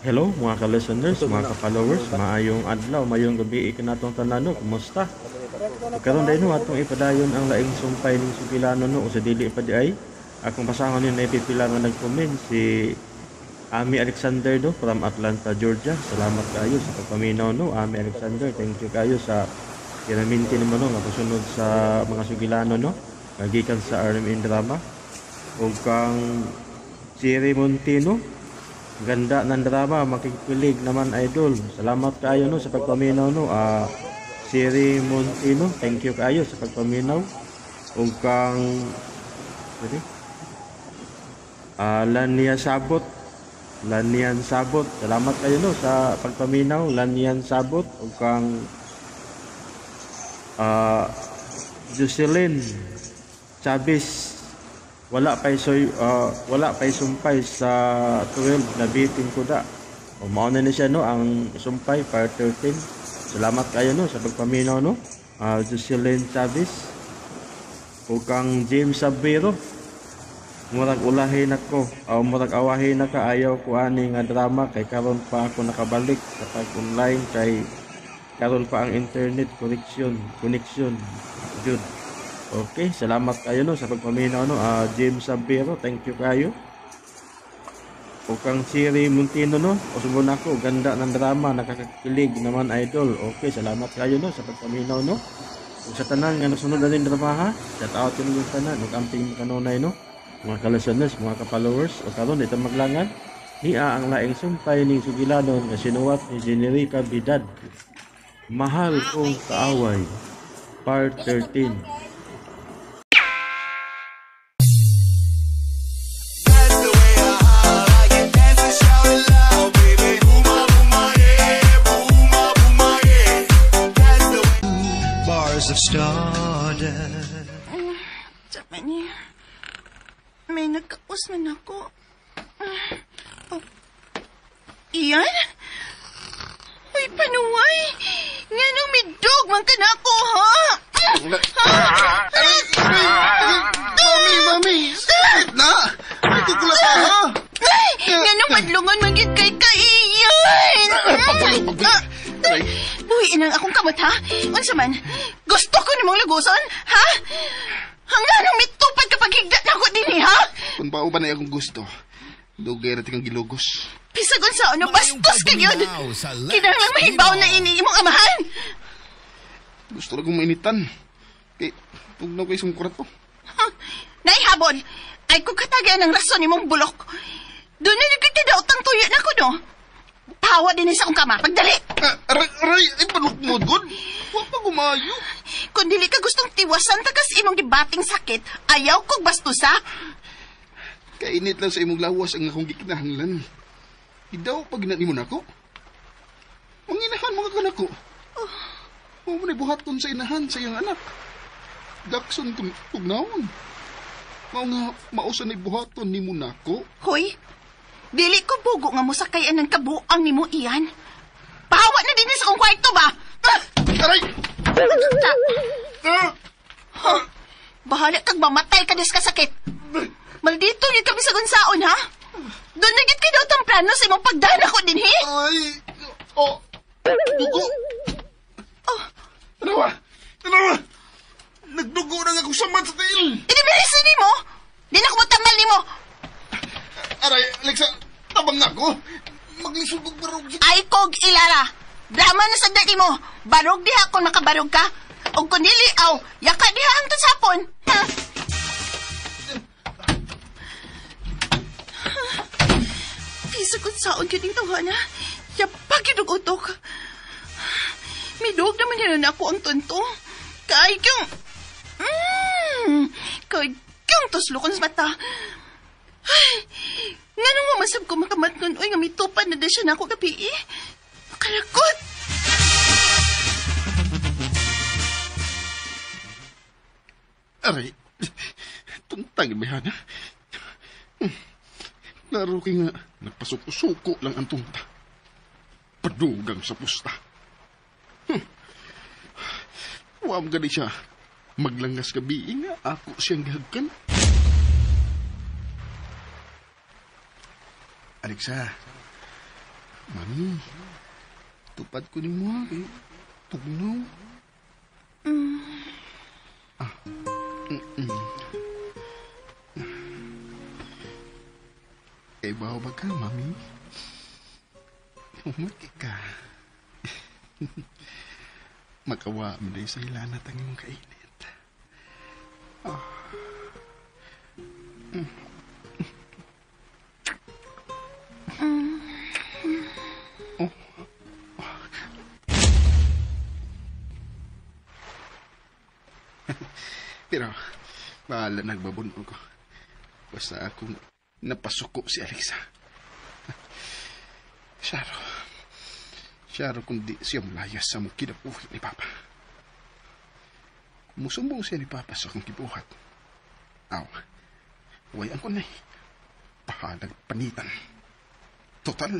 Hello mga ka-listeners, mga ka-followers, maayong adlaw, maayong gabi kanatong tanan no, kumusta? Karon dai no atong ipadayon ang laing sumpay ning sugilano no, o sa dili pa di ay akong basahon ni pipila nga nag-comment si Ami Alexander no from Atlanta, Georgia. Salamat kaayo sa pagpaminaw no, Ami Alexander. Thank you kaayo sa kinaminti nimo no nga pasunod sa mga sugilano no, gikan sa RMN Drama. Ug kang Siri Montino, ganda ng drama, makikilig naman idol. Salamat kaayo no sa pagpaminaw no. Siri Montino, thank you kaayo sa pagpaminaw. Ug kang Lania Sabot, Lanian Sabot, salamat kayo no sa pagpaminaw, Lanian Sabot. Ug kang Jocelyn Chavez, wala pay wala pay sumpay sa 12 na bitin ko da. O mao na ni siya no ang sumpay part 13. Salamat kayo no sa pagpaminaw no, Jocelyn Chavez. Ug kang James Sabero, murag ulahin ako, o murag awahin na ka, ayaw ko ani nga drama kay karon pa ako nakabalik sa pag-online kay karon pa ang internet connection jud. Okay, salamat kayo no sa pagpaminaw no, James Sabero, thank you kayo. O kang Siri Montino no, usubon ako, ganda ng drama, nakakakilig naman idol. Okay, salamat kayo no sa pagpaminaw no. Ug sa tanan nga nasunod na din drama ha, shout out ninyo tanan, ug amping kanunay no, mga ka-listeners, mga ka-followers. O karon dito maglangan niya ang laing sumpay ning sugilanon nga sinuwat ni Generica Bidad, Mahal Kong Kaaway, Part 13. Bars of stardust. Sabi niya, may nagkaus man ako. Oh. Iyan? Uy, panuway! Nga nung midog man ka na ako, ha? Aray! Mami, mami! Sakit na! Ay, kukula pa, ha? Ay, nga nung madlungon man gid kay ka, Iyan! Pagulong, pagulong. Aray! Uy, inang akong kamot, ha? Unsa man? Gusto ko nimong laguson, ha? Hanggang nung mitupad kapag higda na ako din, ha? Kung bao ba na akong gusto, dugay na tingang gilugos. Pisagon sa ano, bastos ka yun! Kinahanglang mahibaw na ini imong amahan! Gusto lang kong mainitan. Kay, tugnaw kay sungkurat ko. Huh? Naihabol! Ay kung katagyan ang rason imong bulok. Doon na nagkikadaot ang tuyo na ko, no? Tawa din sa akong kama. Pagdali! Aray, aray! Ay, panukmod, god! Wa pa gumayo. Kung dili ka gustong tiwasan takas imong gibating sakit, ayaw kog bastusa. Kainit lang sa imong lawas ang akong gikinahanglan. Idaw pag ginanimo na ako. Manginahan mga kanako. Oh. Mao man buhaton sa inahan sa iyang anak. Dakson tugnawon. Mao nga mausa ni buhaton nimo nako. Hoy, dili ko bugo nga mosakayan ng kabuang nimo iyan. Pahawa na din sa akong kwarto ba? Ah! Aray! Ah! Huh. Bahala kag mamatay ka des kasakit. Maldito gyud kami sa gunsaon, ha? Doon na gyud kay daw tang plano sa imong pagdana ko din, he? Ay! Oh! Dugo! Oh. Tanawa! Tanawa! Nagdugo na nga akong samat sa tiil! Inibilis nimo! Di na ko motamal nimo! Aray, Alexa, tabang na ako! Maglisod og barog sa... Ay kog ilara! Drama na sa dati mo! Barog diha kung makabarog ka! O kung dili, aw, yaka diha ang tasapon! Ha? Pisa kung saon yun yung tawhana. Yapag yun ang utok. Midog naman yun ako ang tonto. Kay kang... Kay kang tuslokon sa mata. Ay, nga nung mamasab ko makamat nun, oy, nga mitupan na din siya na ako gabi eh. Makalakot! Aray, tuntang ibihana. Laro kay nga, nagpasuko-suko lang ang tungta. Padugang sa pusta. Huwag gani siya. Maglangas gabi nga, ako siyang gihagkan. Alexa, Mami, tupad ko ni mo ha. Tugnaw. Kay bawo ba ka, Mami? Umati ka. Makawa mo din sa ilanat ang iyong kainit. Oh. Oh. Pero, bahala nagbabuno ko. Basta akong napasuko si Alexa. Syaro kung di siya malayas sa mong kinabuhi ni Papa. Musumbong siya ni Papa sa akong gibuhat. Aw, way ang kunay. Pahalag panitan. Total,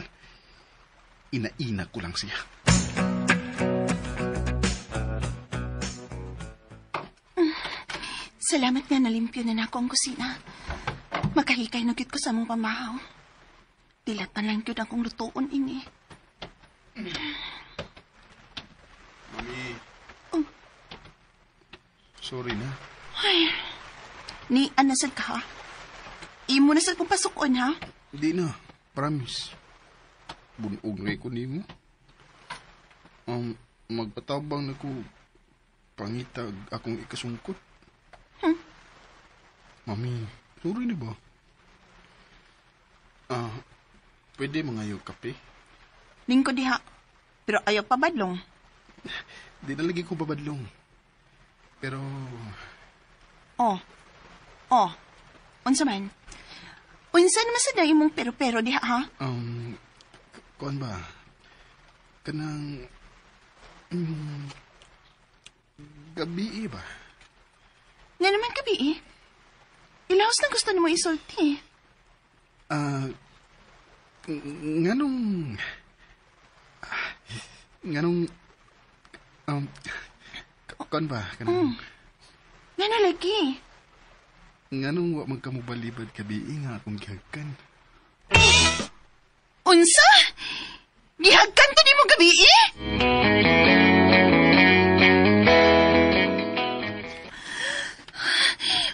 ina-ina ko lang siya. Salamat nga nalimpyo na nako ang kusina. Makahikay na gyud ko sa mong pamahaw. Dilatan lang gyud akong lutuon ini. Mami. Oh. Sorry na. Ay, ni anasal ka ha? Imo na sa kong pasukon ha? Di na. Promise. Bunog na ko nimo. Magpatabang na ko pangitag akong ikasungkot. Mami, sorry na ba? Pwede mangayo kape? Lingko diha. Pero ayaw pa badlong. Di na lagi ko babadlong. Pero... Oh. Oh. Unsa man? Unsa naman sa dahil mong pero-pero diha, ha? Kuan ba? Kanang... gabi ba? Nga naman gabi eh. Ilahos na gusto nimo isulti. Nganong... Kuan ba? Kanang... Ngano lagi? Nganong wa man ka mobalibad gabi nga akong gihagkan? Unsa? Gihagkan to nimo gabi eh?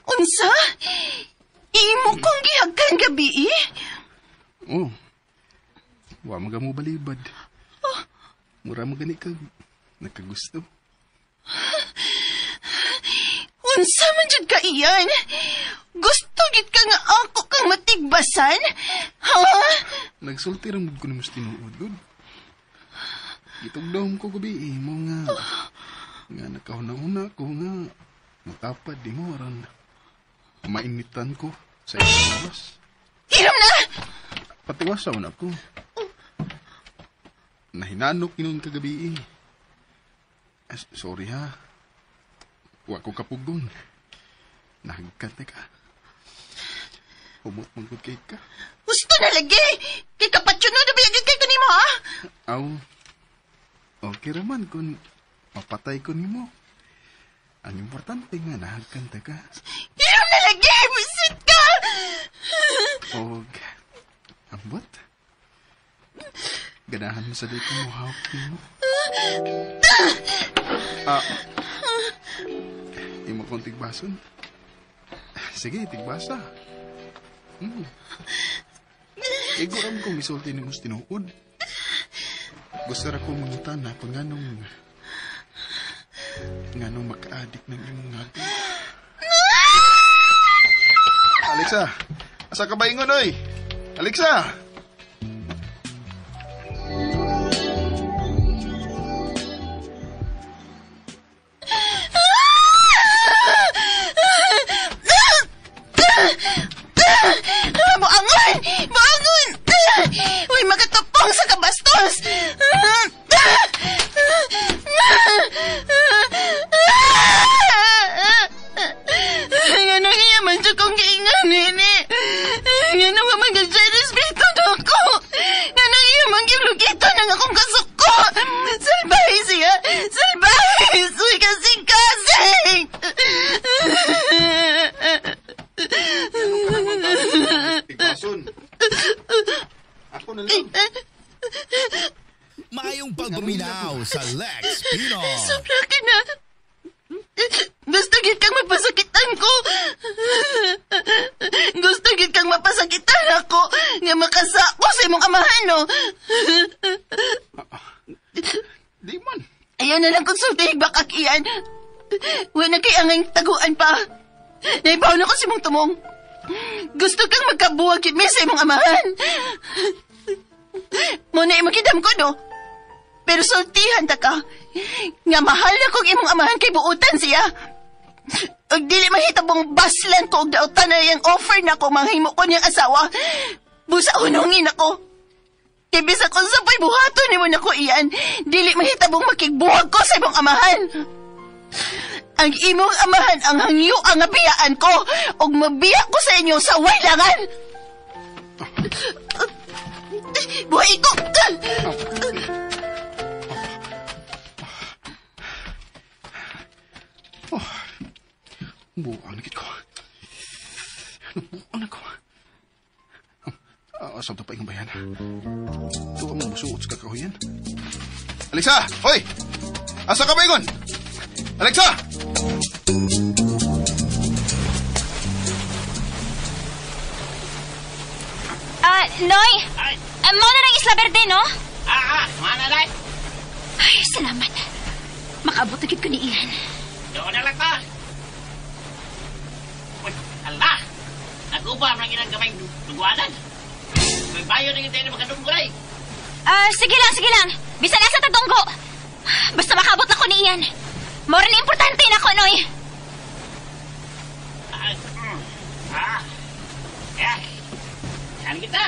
Unsa? Imo kong gihagkan gabi eh? Oh. Wa man ka mobalibad. Oh. Mura man gani ka nagkagusto. Unsa man jud ka iyan? Gusto gid ka nga ako kang matigbasan? Ha? Nagsulti ra mud ko nimo sa tinuod, gud. Gitugdom ko gabi eh, mo nga nga nakahuna-huna ko nga matapad di mo aron mainitan ko sa iyong. Hiram na! Patiwasa man ako. Nahinanok inon kagabi eh. Sorry ha. Wa ko kapugon. Nahagkat na ka. Humot mong kay ka. Gusto na lagi! Kay kapatsyuno na bilagin kay kanimo ha? Aw, okay raman kung mapatay ko nimo. Ang importante nga nahagkan ta ka. Hiram na lagi! Busit ka! Og, ambot. Ganahan mo sa dito mo hawak nimo. Imo kong tigbason. Sige, tigbasa. Igo ram kong isulti ni mo sa tinuod. Gusto ra kong mangutana kung nganong maka-addict ng imong ngagi. Alexa, asa ka ba ingon, oy? Alexa! Buangon! Buangon! Uy, makatupong sa kabastos! Nga nang iyaman siya kong giingan, nini. Nga nang mamagag siya respeto na ako. Nga nang iyaman gilugito ng akong kasuko. Salbahe siya! Salbahe! Uy, kasing-kasing! Tigbason. Ako na lang. Maayong pagpaminaw sa Lex Pino. Sobra ka na. Gusto gid kang mapasakitan ko. Gusto gid kang mapasakitan ako nga makasako sa imong amahan, no? Di man. Ayaw na lang konsulta bakak iyan. Wala kay angay taguan pa. Naibaw na ko sa imong tumong. Gusto kang magkabuwag gid mi sa imong amahan. Muna imong kidam ko, no? Pero sultihan ta ka. Nga mahal na kong imong amahan kay buutan siya. Ug dili mahitabong baslan ko og dautan na iyang offer na ko manghimo ko niyang asawa. Busa hunungin ako. Kay bisa kung sapay buhaton nimo nako iyan, dili mahitabong makigbuhag ko sa imong amahan. Ang imong amahan ang hangyo ang biyaan ko ug mabiya ko sa inyo sa wailangan. Buhay ko! Oh, buang na ko. Nabuang na ko. Asam pa ingon bayan. Ito ka mong musuot sa kakahuyan. Alexa! Hoy! Asa ka ba ingon? Alexa! Noy! Mo na ng Isla Verde, no? Mana na. Ay, salamat. Makaabot agad ko ni Ian. Doon na lang ka. Uy, ala! Nag-uba ang ilang gamay duguanan. May bayo na tayo na makadungguray. Sige lang, sige lang. Bisan asa tatunggo. Basta makaabot ako ni Ian. Mora na importante na ako, Noy. Saan kita?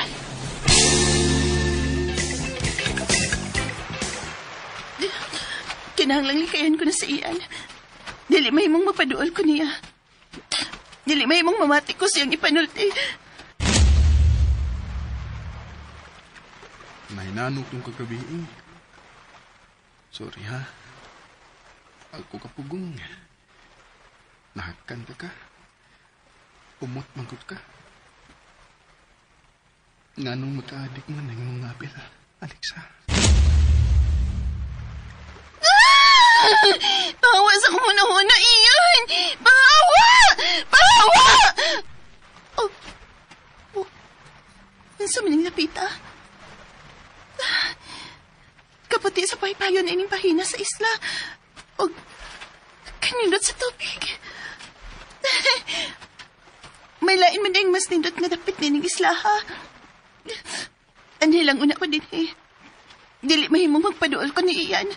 Kinahanglang likayan ko na sa Ian. Dili may mong mapaduol ko niya. Dili may mong mamati ko siyang ipanulti. Nahinanok nung kagabi eh. Sorry ha. Ako kapugong. Nahakan ka ka. Umot mangkot ka. Nganong magkaadik man ang imong ngapil, Alexa. Pahawa sa kumuna-una, Ian! Pahawa! Pahawa! Oh. Oh. Ang sa maning napita. Kaputi sa paypayon na ining pahina sa isla. O kanindot sa tubig. May lain man ding mas nindot nga dapit nining isla, ha? Anhi lang una ko din, eh. Dili mahimong magpaduol ko ni Ian.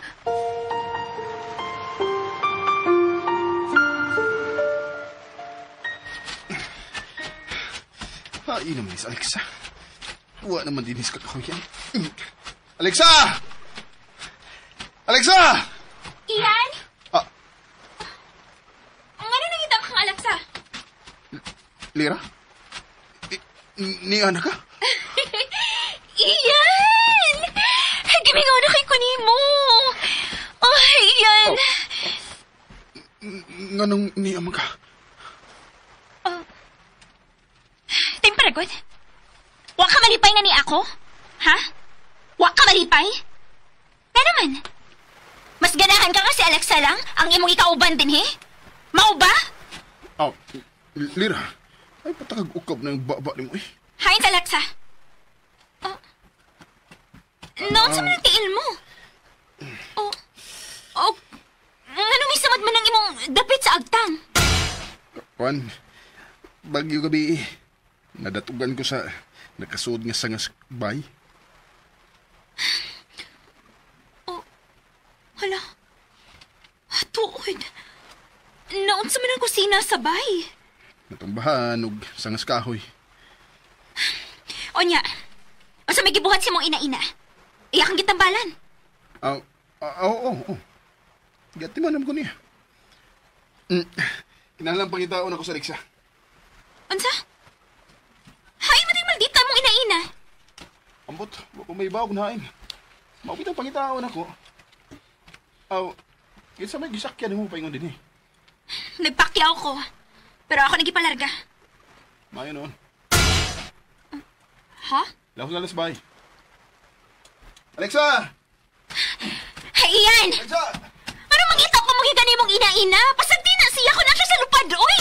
Ay, naman is Alexa. Wa naman din is kakahuyan. Alexa! Alexa! Ian? Ah. Ang ano nangita kang Alexa? Lira? Ni anak ka? Ian! Gimingaw na kay kunimo. Oh, Ian. Oh. Nganong niya man ka? Temperagot? Wa ka malipay nga ni ako? Ha? Wa ka malipay? Nga naman. Mas ganahan ka kasi Alexa lang ang imong ikauban din, he? Mao ba? Oh, Lira. Ay, patakag-ukab na yung baba ni mo, eh. Hi, Alexa. Oh. Noon sa mga tiil mo. Oh. Oh. Nganong isamad man ang imong dapit sa agtang? Juan, bagyo gabi, eh. Nadatugan ko sa nakasuod nga sangas bay. Oh, hala. Tuod. Naon sa man ang kusina sa bay? Natumbahan og sangas kahoy. Onya, unsa may gibuhat si mong ina-ina? Iya kang gitambalan. Oo. Gati man ko niya. Kinahanglan pangitaon ako sa Alexa. Unsa? Hay, mating maldita mong ina-ina. Ambot, wa ko may baog na hain. Maupit ang pangitaon ako. Aw, kinsa may gisakyan nimo paingon din eh. Nagpakyaw ko. Pero ako nagipalarga. Maayo noon. Ha? Lahos na las bay. Alexa! Hey, Ian! Alexa! Ano mangita ko mong higanay mong ina-ina? Pasagdi na siya ko na siya sa lupad, oy!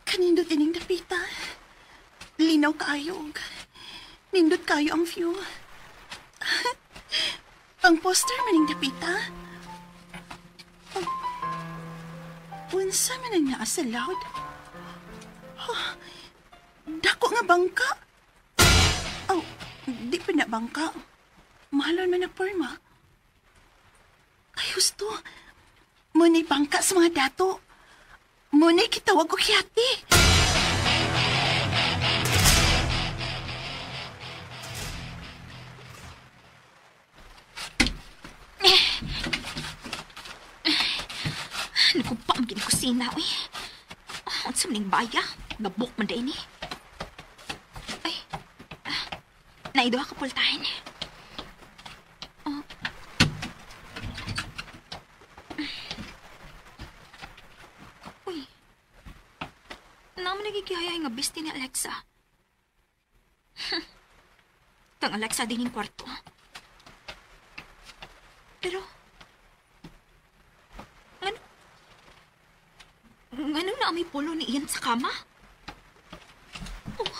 Kanindot ining dapita. Linaw kayo. Nindot kayo ang view. Ang poster maning dapita. Oh, unsa man ang naa sa loud? Oh, dako nga bangka. Oh, di pa na bangka. Mahalon man ang porma. Ay, husto. Muna'y bangka sa mga dato. Muna'y kitawag ko kiyati. Nagkumpa ang ginikusina, uy. Unsa man ning baya? Gabok man day ni. Ay, naiduha ka pultahin. Oh. Uy. Naman nagigihayay nga besti ni Alexa. Tang Alexa din yung kwarto. Pero, ngano na may polo ni Ian sa kama? Oh.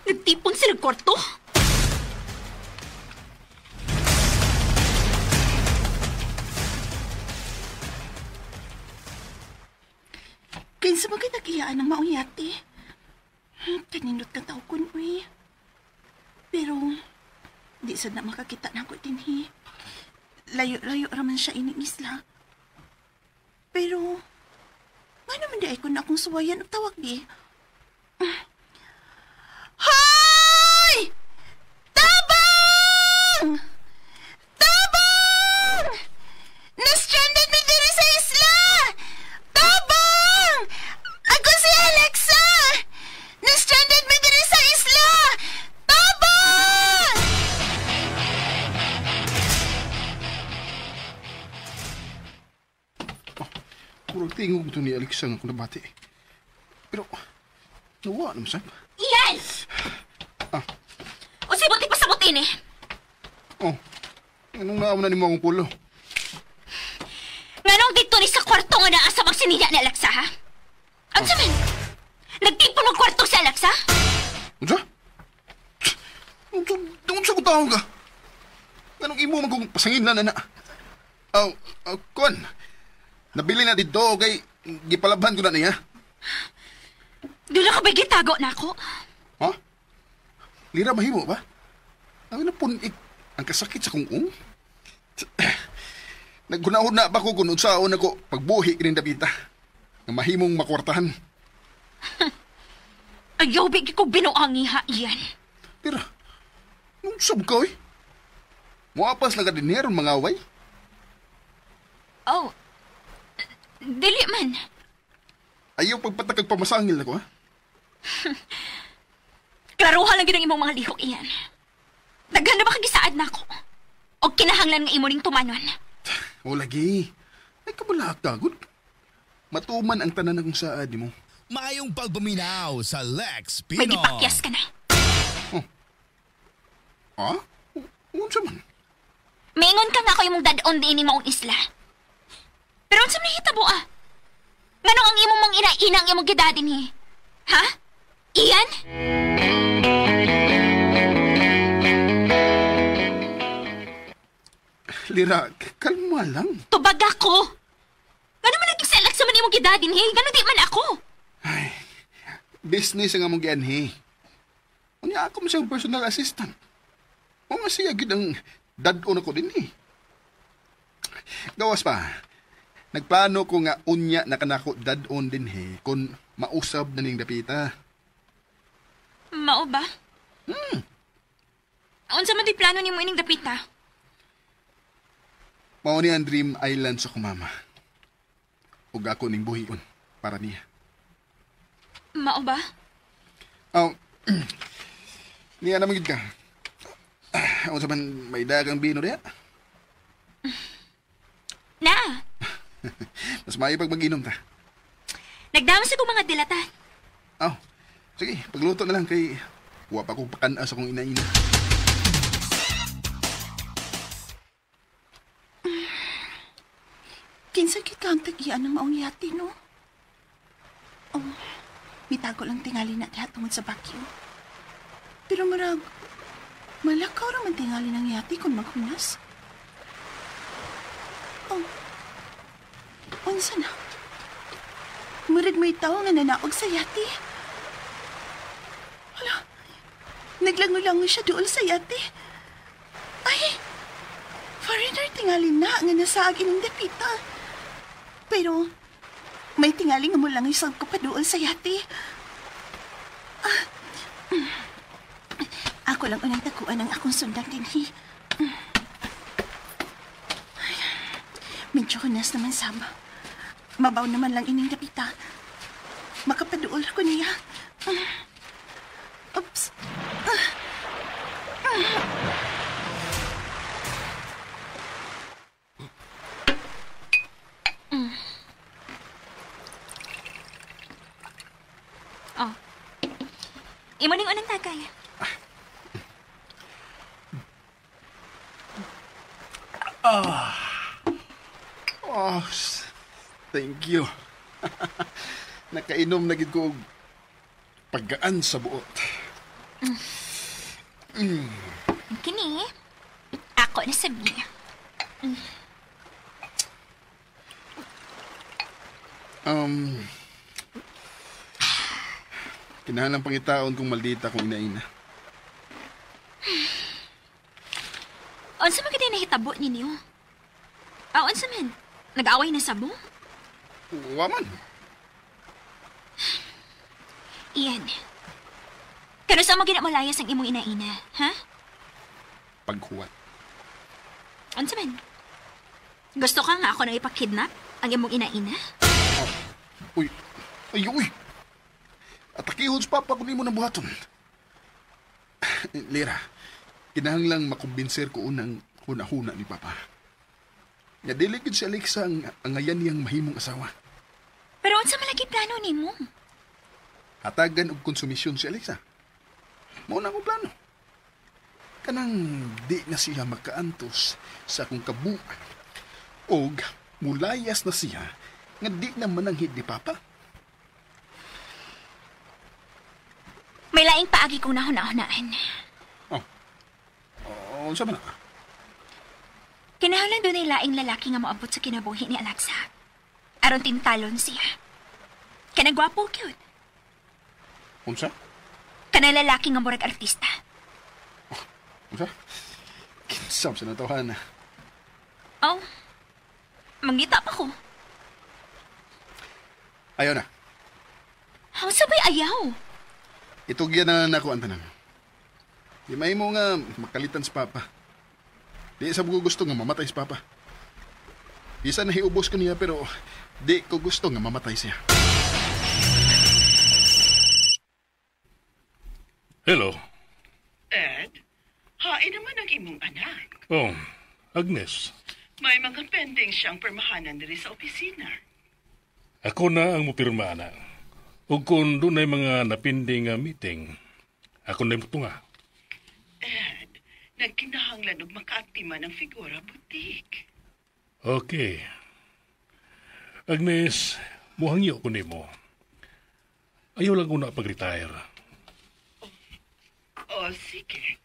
Nagtipon sila kwarto? Kinsa man kay nag-iyaan ng maong yate? Kanindot ka tao kun, uy. Pero, di sad na makakita na ako dinhi. Layo-layo raman siya ining isla. Pero, nga naman di ay ko na akong suwayan o tawag di. Hoy! Tabang! Tabang! Na-stranded mi diri sa isla! Tabang! Ako si Alexa! Na-stranded mi diri sa isla! Tabang! Murag tingog to ni Alexa nga kung nabati. Pero, nawa naman sab. Ian! Ah. O si buti pasabutin eh. Oh, anong naam na ni mo akong pulo? Nganong dito ni sa kwarto nga naa sa magsiniya ni Alexa, ha? Ano man? Nagtipon ng kwarto si Alexa? Unsa? Unsa ko taong ka? Anong imo man kung pasangin na na? Oh, kuan. Nabili na dito, kay gipalabhan ko na niya. Dula ka ba gitago na ako? Ha? Lira mahimo ba? Ang napunik ang kasakit sa kungkong. Naggunahon na ba ko kung unsaon ako pagbuhi kining dapita. Nga mahimong makwartahan. Ayaw, bigi ko binuangi ha, Ian. Pero, nung sab ka, oy. Muapas lang ka dinero mga away. Oh, dili man. Ayaw pagpatakag pamasangil ako, ha? Klaruhan lang gid ang imong mga lihok, Ian. Daghan na ba kagisaad na ako? O kinahanglan nga imo ning tumanon? O lagi. Ay kabala kagod. Matuman ang tanan akong saad mo. Maayong pagpaminaw sa Lex Pino. May gipakyas ka na. Oh. Ha? Unsa man? Maingon ka nga ako imong dad-on diini maong isla. Pero unsa man nahitabo ah? Nganong ang imong mang ina-ina ang imong gidadin he? Ha? Ian? Lira, kalma lang. Tubag ako. Ngano man nagkisalak sa man imong gidadin he? Ngano di man ako? Ay, business ang among gianhi. Unya ako man siyang personal assistant. O nga siya gid ang dad-on ako din eh. Gawas pa. Nagplano ko nga unya na kanako dad-on din he kung mausab na ning dapita. Mao ba? Unsa man di plano nimo ining dapita? Mao ni ang Dream Island sa kumama. Ug ako ning buhion para niya. Mao ba? Oh, niya naman gid ka. Unsa man may dagang bino diha? Na. Mas maayo pag mag-inom ta. Nagdama sa kong mga dilata. Oh, sige, pagluto na lang kay wa pa kong pakan-as akong inaina. Kinsa kita ang tag-ian ng maong yati, no? Oh, mitago lang tingali na diha tungod sa bagyo. Pero marag, malakaw raman tingali ng yati kung maghunas. Oh, unsa na? Murag may tao nga nanaog sa yati. Hala, naglango-lango siya dool sa yati. Ay, foreigner tingali na nga nasaag ining dapita. Pero, may tingali nga mulang isang ko pa dool sa yati. Ah, ako lang unang takuan ang akong sundang dinhi. Ay, medyo hunas naman sab. Mabaw naman lang ining dapita. Makapaduol ko niya. Oops. Oh. Imo ning unang tagay. Oh, thank you. Nakainom na gid ko og paggaan sa buot. Kini, ako na sabi. Kinahanglan pangitaon kung maldita kung inaina. Unsa man gid nahitabo ninyo? Aw, unsa man? Nag-away na sabo? Wa man. Ian. Kano sa mo ginamulayas ang imong inaina, ha? Paghuwat. Unsa man? Gusto ka nga ako na ipakidnap ang imong inaina? Oh. Uy, ay, uy. Atakihon sa papa kung imo na buhaton. Lira, kinahanglang makumbinser ko unang huna-huna ni papa. Nga dili gid si Alexa ang angayan niyang mahimong asawa. Pero unsa man lagi plano nimo? Hatagan og konsumisyon si Alexa. Mao na akong plano. Kanang di na siya makaantos sa akong kabuan. Og mulayas na siya nga di na mananghid ni papa. May laing paagi kong nahuna-hunaan. Oh. Oh, unsa man na? Kinahanglan dunay laing lalaki nga moabot sa kinabuhi ni Alexa. Aron tintalon siya. Kanang gwapo cute. Unsa? Kanang lalaki nga murag artista. Oh, unsa? Kinsam sa natawhan. Oh. Mangita pa ko. Ayaw na. Unsa bay ayaw? Itugyan na nako ang tanan. Di mahimo nga makalitan sa papa. Di sa ko gusto nga mamatay si papa. Bisa na hiubos ko niya pero di ko gusto nga mamatay siya. Hello. Ed, hain naman ang imong anak. Oh, Agnes. May mga pending siyang permahanan diri sa opisina. Ako na ang mupirma na. Ug kung dunay mga napinding nga meeting, ako na mutunga. Ed, nagkinahanglan og makaatiman ang Figura Boutique. Okay. Agnes, muhangyo ko nimo. Ayaw lang una pag-retire. Oh, sige.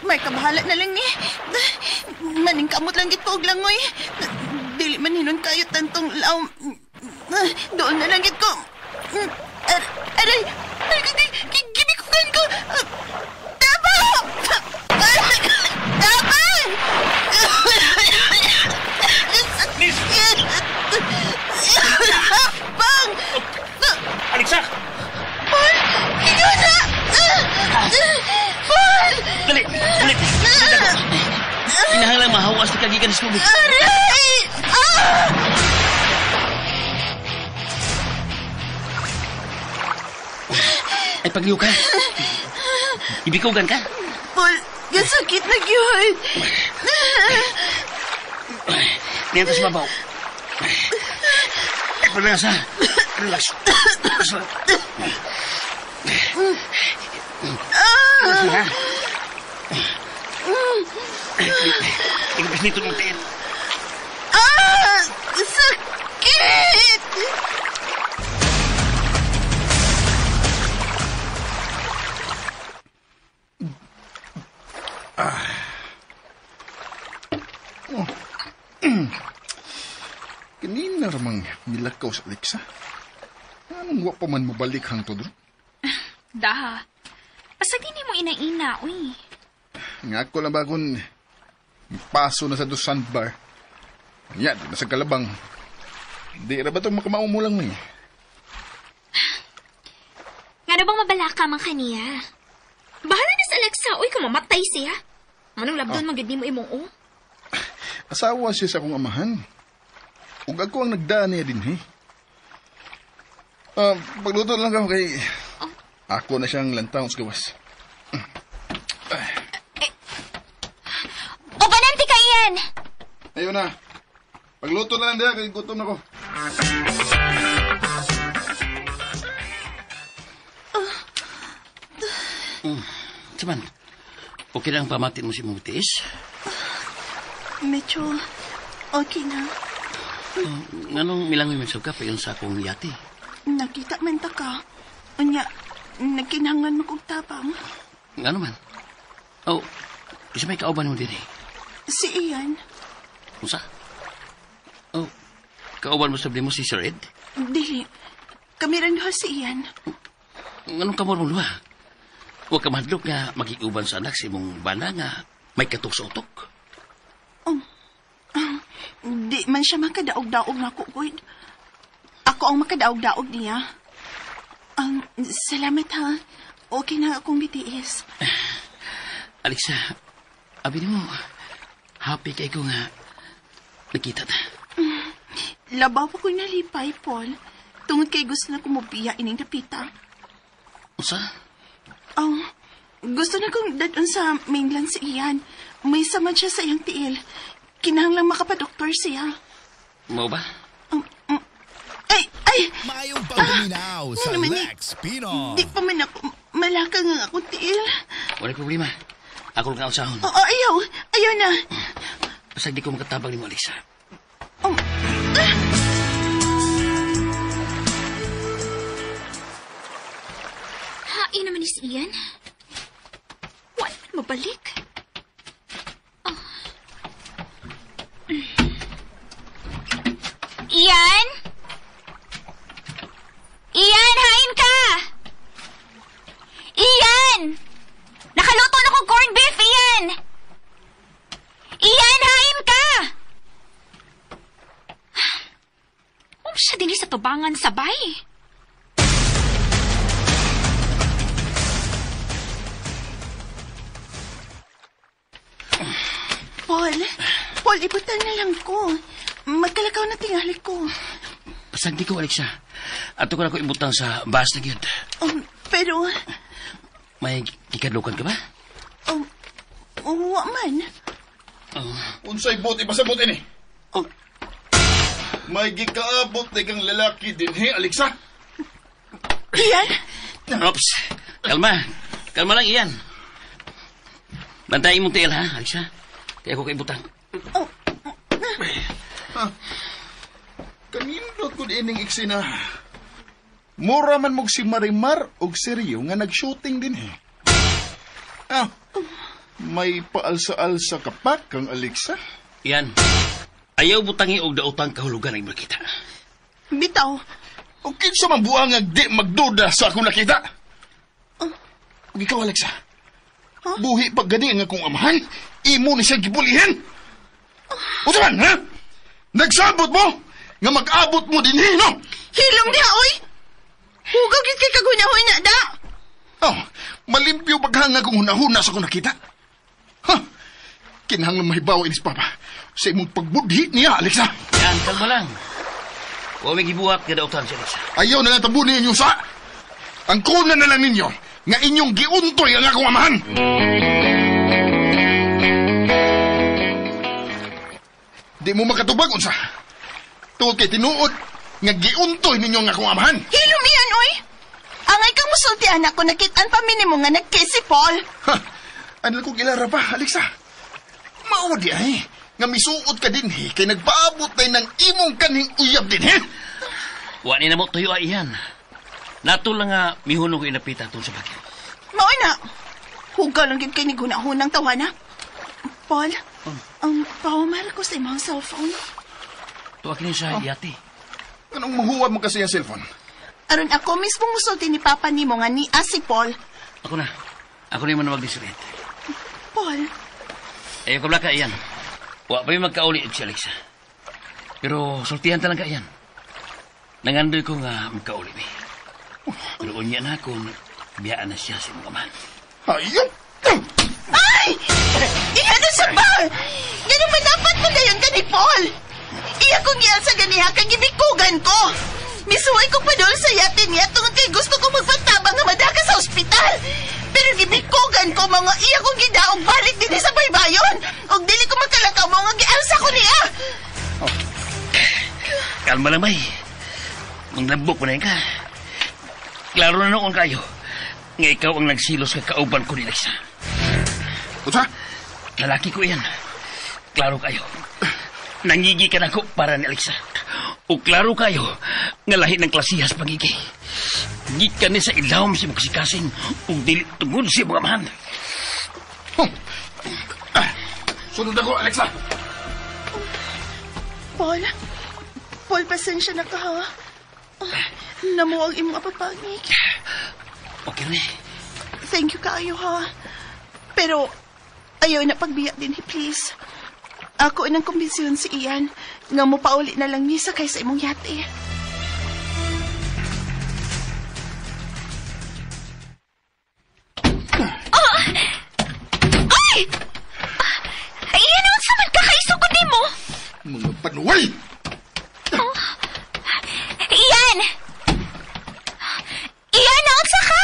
May kabahala na lang ni. Maningkamot lang gid ko og langoy. Dili man hinon kayo tantong laom. Doon na lang gid ko. Aray! Gibikugan ko! Tabang! Tabang! Miss! Bang! Alexa! Paul! Ikaw na! Paul! Dali! Dali! Kinahanglang mahawas ni kagikan sa tubig. Aray! Ah! Ay, pagliw ka. Ibikugan ka? Paul, gasakit na gyud. Niyan sa babaw. Relax, ha? Relax. Relax lang. Relax lang, ha? Ikapis nito ng tiil. Ah! Sakit! Oh. Kanina ramang nilakaw sa Alexa. Anong wa pa man mabalik hangtod? Daha. Basta di mo ina-ina, uy. Nga ako lang bagon paso na sa do sandbar. Yan, di na sa kalabang. Di ra ba itong makamao mo lang eh? Nga na bang mabalaka man kaniya? Bahala na sa Alexa, uy, kung mamatay siya. Anong labdon oh. Magyud nimo imong o? Asawa siya sa akong amahan. Ug ako ang nagdaan niya din, eh. Pagluto lang ako kay... Oh. Ako na siyang lantaw sa gawas. O, bananti ka iyan! Ayun na. Pagluto na lang diya, kay gutom na ko. Saman, okay lang pamatin mo si mong tiis? Medyo okay na. Nganong milangoy man ka pa yun sa akong yate? Nakita man ta ka. Unya, nagkinahanglan mo kong tabang. Ngano man? Oh, isa may kauban mo din eh. Si Ian. Unsa? Oh, kauban mo sa mo si Sir Ed? Dili. Kami rin duha si Ian. Nganong kamor mo duha? Huwag ka mahadlok nga magiuban sa anak sa imong bana nga may katok sa utok. Oh, di man siya makadaog-daog na ko, Gwen. Ako ang makadaog-daog niya. Salamat ha. Okay na akong bitiis. Alexa, abi mo, happy kay ko nga nakita ta. Labaw pa ko nalipay, Paul. Tungod kay gusto na kumubiya ining dapita. Usa? Oh, gusto na kong dadon sa mainland si Ian. May samad siya sa iyang tiil. Kinahanglang makapadoktor siya. Mau ba? Ay, ay! Maayong pagpaminaw sa Lex Pino. Di pa man ako, malaka nga akong tiil. Wala problema. Ako lang kausahon. Oo, ayaw. Ayaw na. Basta di ko makatabang ni mo, Alexa. Oh. Ah! Hain naman ni si Ian. Wala man mabalik. Oh. Ian? Ian, hain ka! Ian! Nakaluto na kong corned beef, Ian! Ian, hain ka! Siya din sa tubangan sabay. Paul, ibutan na lang ko. Magkalakaw na tingali ko. Pasagdi ko, Alexa. Ato ko na ko ibutang sa bus na gyud. Pero... May gikadlukan ka ba? Wa man. Unsay buti pa sa buti ni? Oh. May gikaabot na kang lalaki din, he, Alexa? Ian? Oops. Kalma. Kalma lang, Ian. Bantayin mong tiil, ha, Alexa? Kaya ako kaibutang. Oh. Ha? Kanindot ko ining eksena. Mura man mog si Marimar og seryo nga nag-shooting din, he. Ah, may paalsa-alsa ka pa kang Alexa? Ian, ayaw butangi og daotang kahulugan ang imong kita. Bitaw. O kinsa man buang nga di magduda sa akong nakita? Ug ikaw, Alexa, huh? Buhi pag gani ang akong amahan, imo ni siyang gibulihan. Unsa man, ha? Nagsabot mo nga mag-abot mo dinhi, no? Hilong diha, oy! Hugaw gid kay kagunahon na da. Oh, malimpyo paghanga kung hunahuna sa akong nakita. Ha? Kinahanglan mahibaw inis papa sa imong pagbudhi niya, Alexa. Yan, kalma lang. Huwag may gibuhat nga dautan si Alexa. Ayaw na lang tabunin ninyo sa. Ang kuna na lang ninyo Nga inyong giuntoy ang akong amahan. Di mo makatubag unsa. Tungod kay tinuod nga giuntoy ninyo ang akong amahan. Hilom iyan, oy! Angay kang musulti, anak ko, nakitaan pa minimo nga nag-kiss si Paul. Ha! Ano kong ilara pa, Alexa? Mao di ay, nga misuot ka din he, kay nagpaabot tayo ng imong kanhing uyab din he. Wa ni na mo tuyo ay iyan. Nato lang nga mihuno ko inapita tong sa bagyo. Mao na. Hugaw lang yun kay ni hunang tawana. Paul, ang pawamara ko sa imong cellphone. Tuwa kini sa yate. Anong mahuwag mo kasi ang cellphone? Aron ako mismo musulti ni Papa nimo nga ni si Paul. Ako na. Ako na yung manawag ni Suret. Paul, Ayaw ka blaka, iyan. Wa pa yung magkauli si Alexa. Pero sultihan talaga iyan. Nangandoy ko nga magkauli mi. Pero unya na kung biyaan na siya sa imong amahan. Ayun! Ay! Iya na sa ba? Ganun man dapat mo dayon ka ni Paul. Iya kong giyan sa ganiha kay gibikugan ko. Misuway ko pa doon sa yate niya tungod kay gusto ko magpantabang nga madaka sa ospital. Pero gibikugan ko mga iya kong gidaog balik din sa baybayon. Og dili ko makalakaw mo nga gialsa ko niya. Kalma lang, bay. Manglabok mo na yun ka. Klaro na noon kayo. Nga ikaw ang nagsilos ka kauban ko ni Alexa. Unsa? Lalaki ko yan. Klaro kayo. Nangigi ka na ko para ni Alexa. O klaro kayo nga lahi ng klasihas pagigi. Gikan ni sa ilawom si magsikasing ug dili tungod si mga amahan. Sunod ako, Alexa. Paul, Paul, pasensya na ka ha. Namuwag imong apapangik. Okay na. Thank you kaayo ha. Pero ayaw na pagbiya din, please. Ako inang kumbinsiyon si Ian nga mo pauli na lang ni sakay sa imong yate. Oh! Ay! Ay, iyan naman sa man kakaisugod ni mo! Mga panuway! Oh. Ian! Ian, naunsa ka!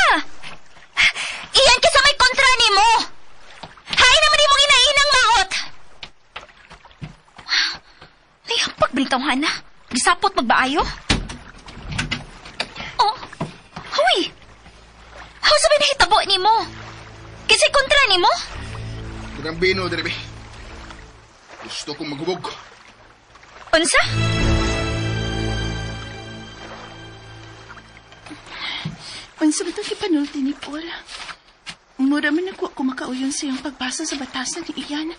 Ian, kasi may kontra ni mo! Hay naman imong inainang maot! Ay, pagbintawhan na. Gisapot magbaayo. Oh, huy! How sabi nahitabo ni mo? Kasi kontra ni mo? Grambino, Derebe. Gusto kong maghubog. Unsa? Unsa ba itong ipanulti ni Paul? Mura man ako makauyon sa iyong pagbasa sa batasan ni Ian.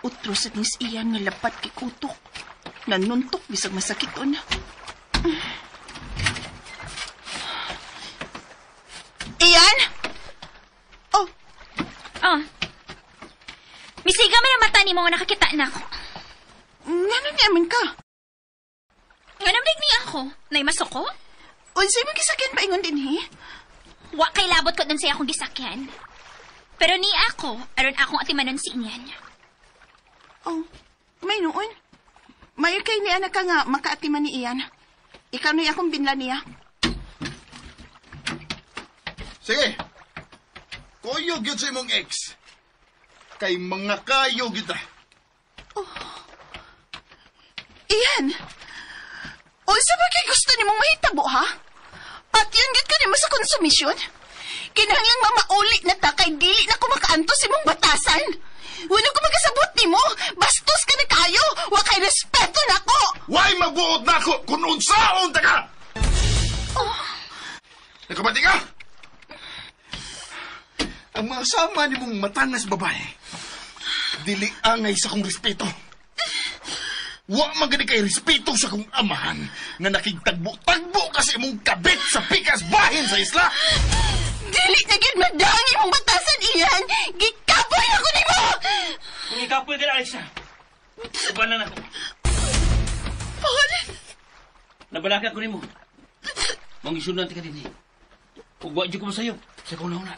Utro sa nis Ian nga lapat kay kutok. Nanuntok bisag masakiton. Ian? Oh. Oh. Misiga man ang mata ni mo nga nakakita na ako. Ngano niya man ka? Nga namlig niya ako? Nay masuko? Unsay mo gisakyan paingon din he? Wa kay labot ko dun sa akong gisakyan. Pero ni ako, aron akong atimanon si Ian. Oh, may noon. Mayo kay ni anak ka nga makaatiman ni Ian. Ikaw na akong binla niya. Sige. Kuyog yun sa imong ex. Kay mga kayo kita. Oh. Ian! Unsa ba kay gusto nimong mahitabo, ha? Patyon gid ka nimo sa konsumisyon? Kinahanglang mamauli na ta kay dili na ko makaantos imong batasan. Wala ko makasabot nimo. Bastos ka na kayo. Wa kay respeto nako. Way magbuot nako kun unsaon ta ka. Oh. Nakabati ka? Ang mga sama nimong matangas babae, dili angay sa kong respeto. Wa man gani kay respeto sa kong amahan nga nakigtagbo-tagbo kasi imong kabit sa pikas bahin sa isla. Dili na gid madang imong batasan, Ian. Gikapoy ako nimo. Kung ikapoy ka na, Alexa, uban na nako. Paul! Nabalaka ko nimo. Mangisunan ka din eh. Ug wa jud ko masayop sa kong nauna.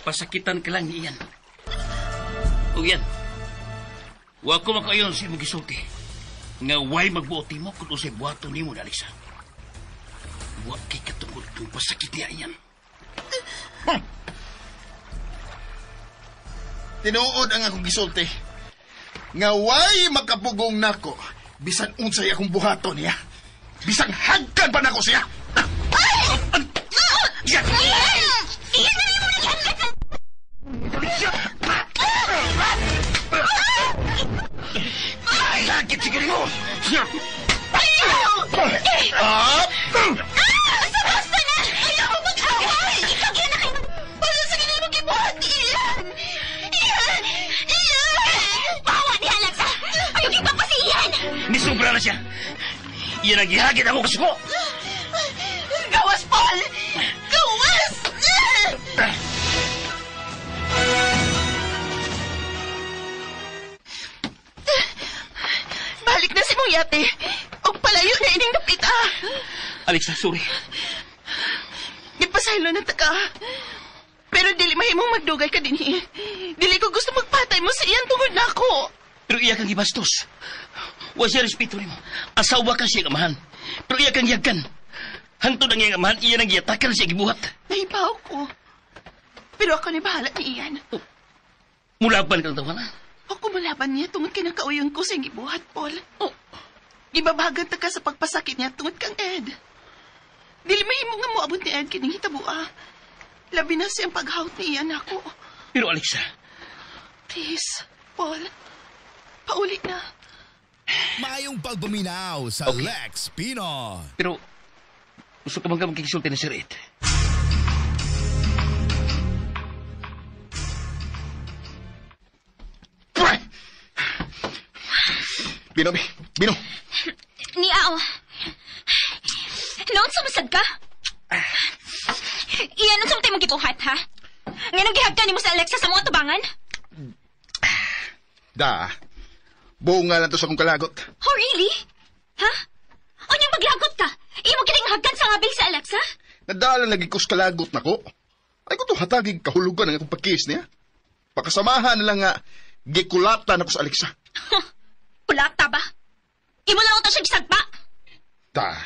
Pasakitan ka lang ni Ian. Ug yan, wa ko makayon sa imong gisulti nga way magbuot nimo kung usay buhaton nimo na, Alexa. Wa kay katungod kung pasakit niya iyan. Tinuod ang akong gisulti. Nga way makapugong nako bisan unsay akong buhaton niya. Bisan hagkan pa nako siya. Sakit siguro mo! Basta na! Ayaw mo mag-away! Ikaw gyud na kayo! Para sa ganun mo gibuhat ni Ian! Ian! Ian! Bawa ni Alexa! Ayaw gyud pa si Ian! Nisubra na siya. Iyan ang gihagit ako kasuko. Gawas, Paul! Gawas! Balik na si mong yate. Og palayo na ining dapit, ah. Alexa, sorry. Gipasaylo na ta ka. Pero dili mahimong magdugay ka dinhi. Dili ko gusto magpatay mo sa iyan tungod nako. Pero iya kang gibastos. Wa siya respeto nimo. Asawa ka siya amahan. Pero iya kang yagkan. Hantod ang iyang amahan, iya nang giyatakan siya gibuhat. Nahibaw ko. Pero ako ni bahala ni Ian. Mulaban ka lang tawa na. Ako malaban niya tungod kay nakauyon ko sa iyang gibuhat, Paul. Oh. Gibabagan ta ka sa pagpasakit niya tungod kang Ed. Dili mahimo nga moabot ni Ed kining hitabua. Labi na siyang paghawt ni Ian ako. Pero Alexa, Please, Paul. Pauli na. Maayong pagpaminaw sa okay. Lex Pinoy. Pero gusto ka bang ka magkikisulti ni Sir Ed? Bino, Bino. Ni Ao. Noon sumasad ka? Iyan, unsa man tayo mong gibuhat, ha? Nganong gihagkan nimo sa Alexa sa mga tubangan? Da. Buong nga lang to sa akong kalagot. Oh, really? Ha? Unyang maglagot ka? Imo kining hagkan sa ngabil sa Alexa? Nadala lagi ko sa kalagot nako. Ay ko to hatagig kahulugan ang akong pagkiss niya. Pakasamahan na lang nga gikulatan ako sa Alexa. Kulata ba? Imo lang ta siya gisagpa. Ta.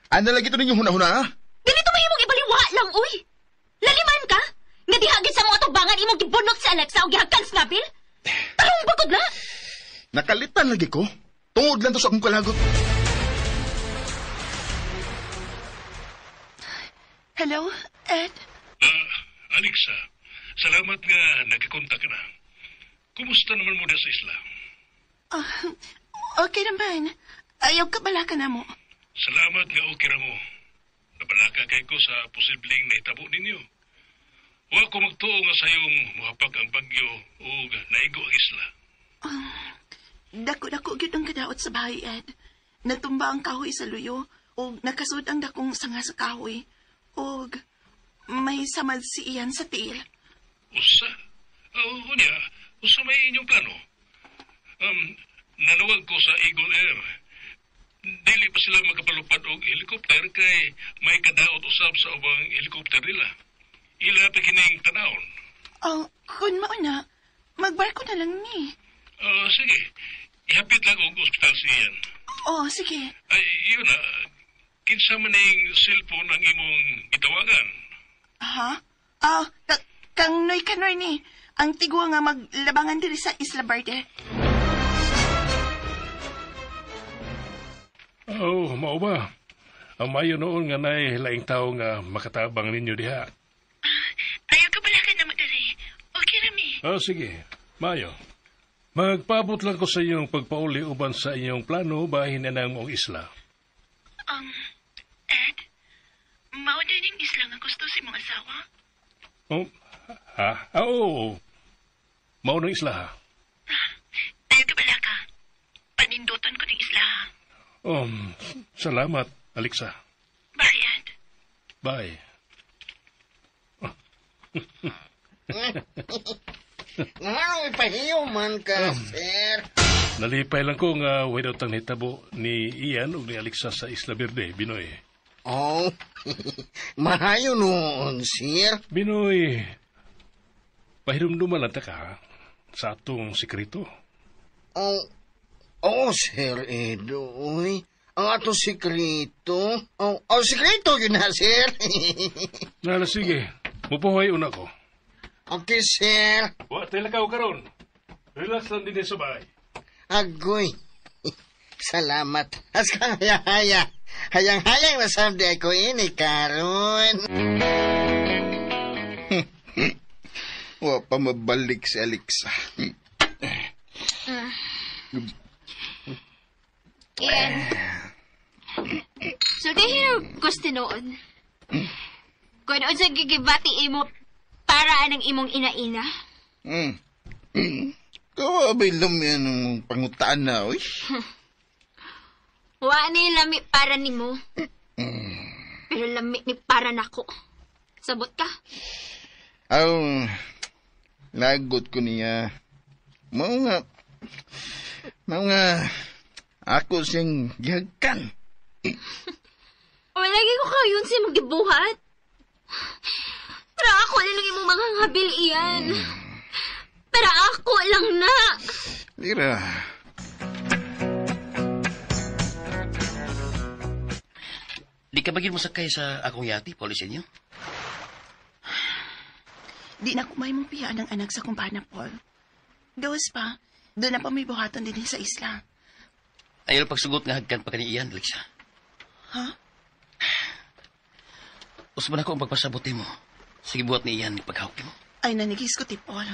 Ano lagi to ninyo huna-huna, ha? Dili to mahimong ibaliwa lang, uy. Laliman ka? Nga dihagit sa mga tubangan imong gibunot si Alexa o gihagkan sa ngabil? Tarong bagod na? Nakalitan lagi ko. Tungod lang to sa akong kalagot. Hello, Ed? Alexa, salamat nga nagkakontak ka na. Kumusta naman mo na sa isla? Okay naman. Ayaw ka balaka na mo. Salamat nga okay ra mo. Nabalaka kay ko sa posibleng nahitabo ninyo. Wa ko magtuo nga sayong muhapak ang bagyo ug naigo ang isla. Dako-dako gyud ang kadaot sa bahay, Ed. Natumba ang kahoy sa luyo ug nakasud ang dakong sanga sa kahoy. Ug may samad si Ian sa tiil. Usa? Unya, usa may inyong plano. Nanawag ko sa Eagle Air. Dili pa sila makapalupad og helicopter kay may kadaot usab sa ubang helicopter nila. Ila pa kining tanawon. Oh, kun mao na, magbarko na lang ni. Sige, ihapit lang og ospital si Ian. Oh, sige. Ay, yun na. Kinsa man ning cellphone ang imong gitawagan? Ha? Kang Noy Kanoy ni. Ang tigwa nga maglabangan diri sa Isla Verde. Oh, mao ba? Ang mayo noon nga nay laing tao nga makatabang ninyo diha. Ayaw ka balakan na mo diri. Okay rami. Oh, sige. Mayo. Magpaabot lang ko sa iyong pagpauli uban sa inyong plano bahin na nang mong isla. Ed, mao din yung isla nga gusto si mong asawa? Oh, ha? Ah, oo. Mao ng isla, ha? Ayaw ka balaka. Panindutan ko ng isla, ha? Salamat, Alexa. Bye, Ed. Bye. Nga, ipahiyo man ka, sir. Nalipay lang ko nga without ang nitabo ni Ian ug ni Alexa sa Isla Verde, Binoy. Oh, mahayo noon, sir. Binoy, pahirumduman lang ta ka sa atong sekreto. Oh, oh, Sir Edo, uy. Ang atong sekreto. Oh, oh, sekreto yun na, sir. Nala, sige. Mupuhoy una ko. Okay, sir. Wa tay lakaw karon. Relax lang din sa bahay. Agoy. Salamat. As kang haya-haya. Hayang-hayang nasamdi ako ini karon. Wa pa mabalik si Alexa. Ian. Sultihin og tinuod. Kung unsa gigibati imo para anang imong ina-ina. Kawa ba'y lami ang pangutaan na, oy? Wa ni lami para nimo. Pero lami ni para nako. Sabot ka? Aw, lagot ko niya. Mao nga, ako siyang gihagkan. O, lagi ko kayon siya magibuhat. Pero ako lang imong mga habil iyan. Pero ako lang na. Lira. Di ka bagin mo sakay sa akong yati, police inyo? Di na kumay mong piyaan ang anak sa kumpana, Paul. Gawas pa, doon na pa may buhaton din sa isla. Ayaw pagsugot nga hagkan pa kani iyan, Alexa. Ha? Usman ako ang pagpasabot mo. Sige buhat ni iyan, paghawak mo. Ay, nanigis ko ti Paul.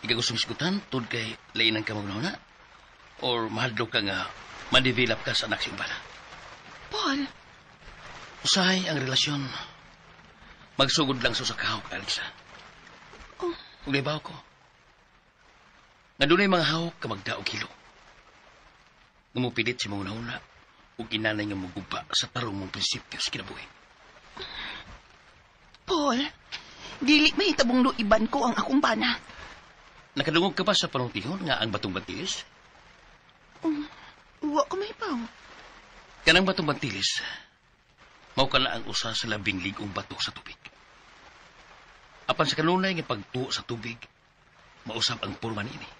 Ika gustong sigutan, tud kay lainan ka magnuna. Or mahadlok ka nga, ma-develop ka sa anak siyang bala. Paul! Usahay ang relasyon. Magsugod lang sa kahawak, Alexa. Oh. Ug naibaw ko. Nga dunay mga hawak ka magdaog hilo. Nga mopilit si mga una ug inanay nga moguba sa tarong mong prinsipyo sa kinabuhi. Paul, dili mahitabong luiban ko ang akong bana. Nakadungog ka ba sa panultihon nga ang batong bantilis? Wa ko mahibaw. Kanang batong bantilis, mao ka na ang usa sa labing ligong bato sa tubig. Apan sa kanunay nga pagtuo sa tubig, mausap ang porma niini.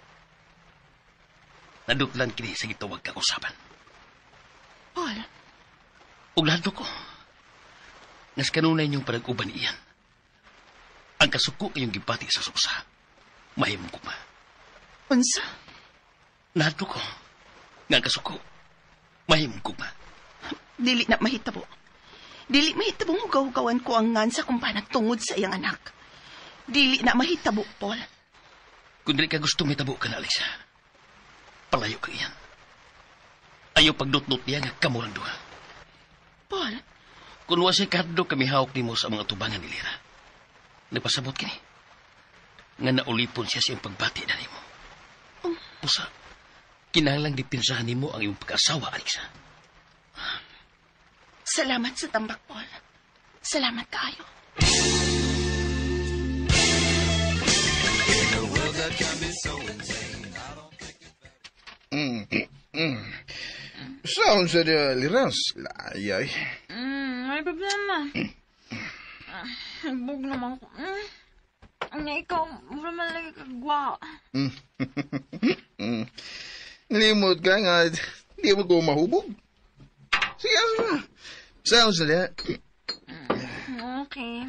Nadutlan kini sa gitawag kang usapan. Paul. Ug lahadto ko, nga sa kanunay niyong panag-uban iyan, ang kasuko iyong gibati sa susa, mahimong kuma. Unsa? Nahadto ko, nga ang kasuko, mahimong kuma. Dili na mahitabo. Dili mahitabong hugaw-hugawan ko ang ngan sa kumpana tungod sa iyang anak. Dili na mahitabo, Paul. Kung dili ka gusto mahitabo ka na, Alexa, palayo ka iyan. Ayaw pagdutdut niya nga kamo lang duha. Paul? Kung wa siya kahadlok kami hawak nimo sa mga tubangan ni Lira, nagpasabot kini nga naulipon siya sa iyong pagbati na nimo. Oh. Usa, kinahanglang dipinsahan nimo ang iyong pag-asawa, Alexa. Salamat sa tambak, Paul. Salamat kaayo. Sound sa dia, Liras. Layay. May problema. Nagbog naman ko. Ang ikaw, mura man lagi kagwa. Limot ka nga. Di mo ko mahubog. Sige, sige. Sound sa dia. Okay.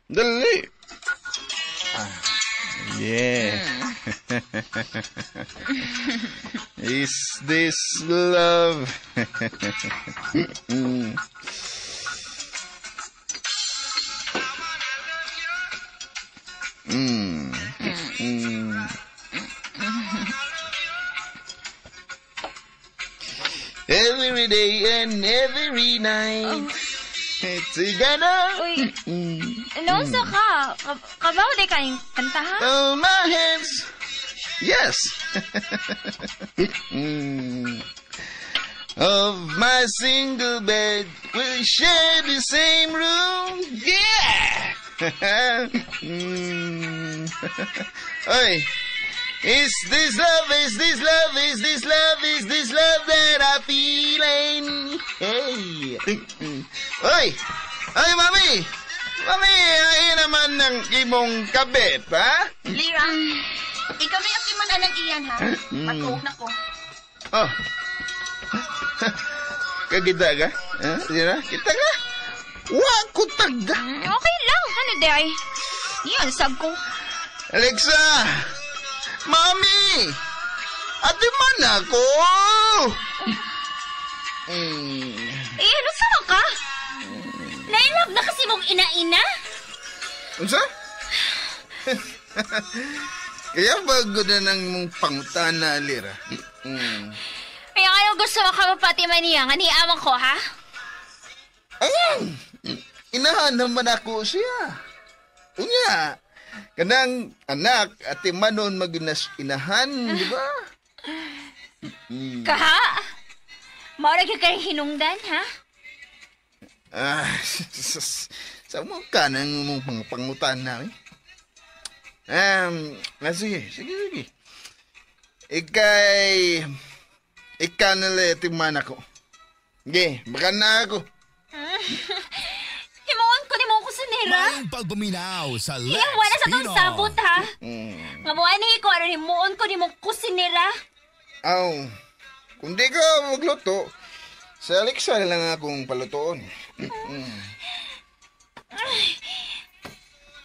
Dali. Yeah. Is this love? Every day and every night. Oh. Together. Uy, naunsa ka? Kabaw di ka yung kanta, ha? Oh, my hands. Yes. Of my single bed, we share the same room. Yeah. Oy. Is this love, is this love, is this love, is this love that I'm feeling? Hey! Oy! Oy, mami! Mami, ay naman ng imong kabit, ha? Lira, ikaw may akiman anang iyan, ha? Matuog na ko. Oh. Kagita ka? Ha? Lira, kita ka? Wa ko tagda. Okay lang. Ano di ay? Iyan, sag ko. Alexa! Mami! Ate man ako! Eh, ano sama ka? Nailove na kasi mong ina-ina? Unsa? Kaya bago na nang mong pangutana, Lira. Kaya ano gusto mo ka mapati man niya? Nga niamang ko, ha? Ayan! Inahan naman ako siya. Unya, kanang anak at manon maginas inahan, di ba? Kaha? Maura ka kay hinungdan, ha? Ah, sa mukha ng mong pangutana, eh. Sige, sige. Ikaw na lang timan ako. Sige, baka na ako. Himuon ko ni mo ko sa nera. Maayong pagpaminaw sa Lex Iya, wala sa tong Pinoy. sabot, ha? Nga mo ani ko, ano himuon ko ni mo kusinera? Aw, kung di ka magluto, sa Alexa na lang akong palutoon.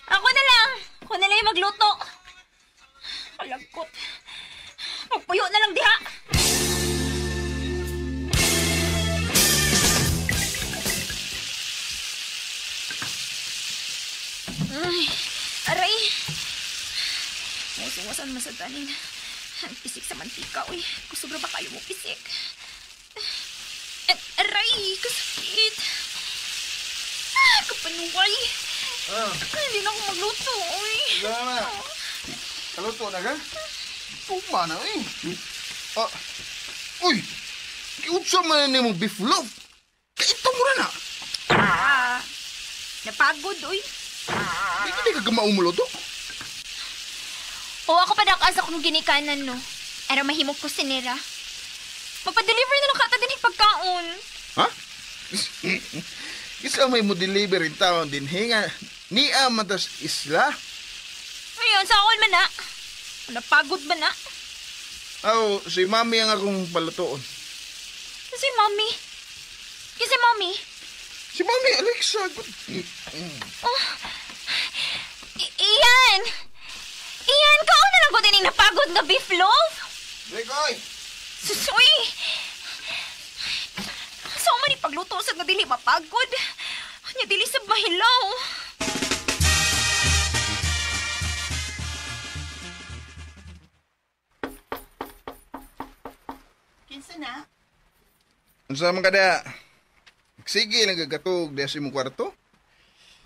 Ako na lang. Ako na lang yung magluto. Kalagkot. Magpuyo na lang diha. Ay, aray. Musuwasan man sa tanin. Ang pisik sa mantika, uy. Kusog ra ba kayo mo pisik? Aray, kasakit. Ah, kapanuway. Hindi na ako magluto, uy. Wala na. Kaluto na ka? Puma na, eh. Ah, uy! Kiutsa man na mong beef loaf. Kaito mo na na. Ah, napagod, uy. Hindi ka kamaumuluto. O ako pa nakaasa kong ginikanan, no? Ara mahimok ko sinira. Magpa-deliver na lang kata din yung pagkaon. Ha? Isa may mo deliver in taon din. Hinga, niya matas isla. Ayun, sa akon man na. Napagod man na. Aw, si mami ang akong palutoon. Kasi mami. Kasi mami. Si mami, Alexa. Oh. Iyan! Iyan, kaon na lang ko din yung napagod nga beef loaf. Rekoy! Susoy! Sa man ni pagluto sa nga dili mapagod. Nya dili sa mahilaw. Kinsa na? Unsa man kada? Sige lang gagatog diha sa imong kwarto.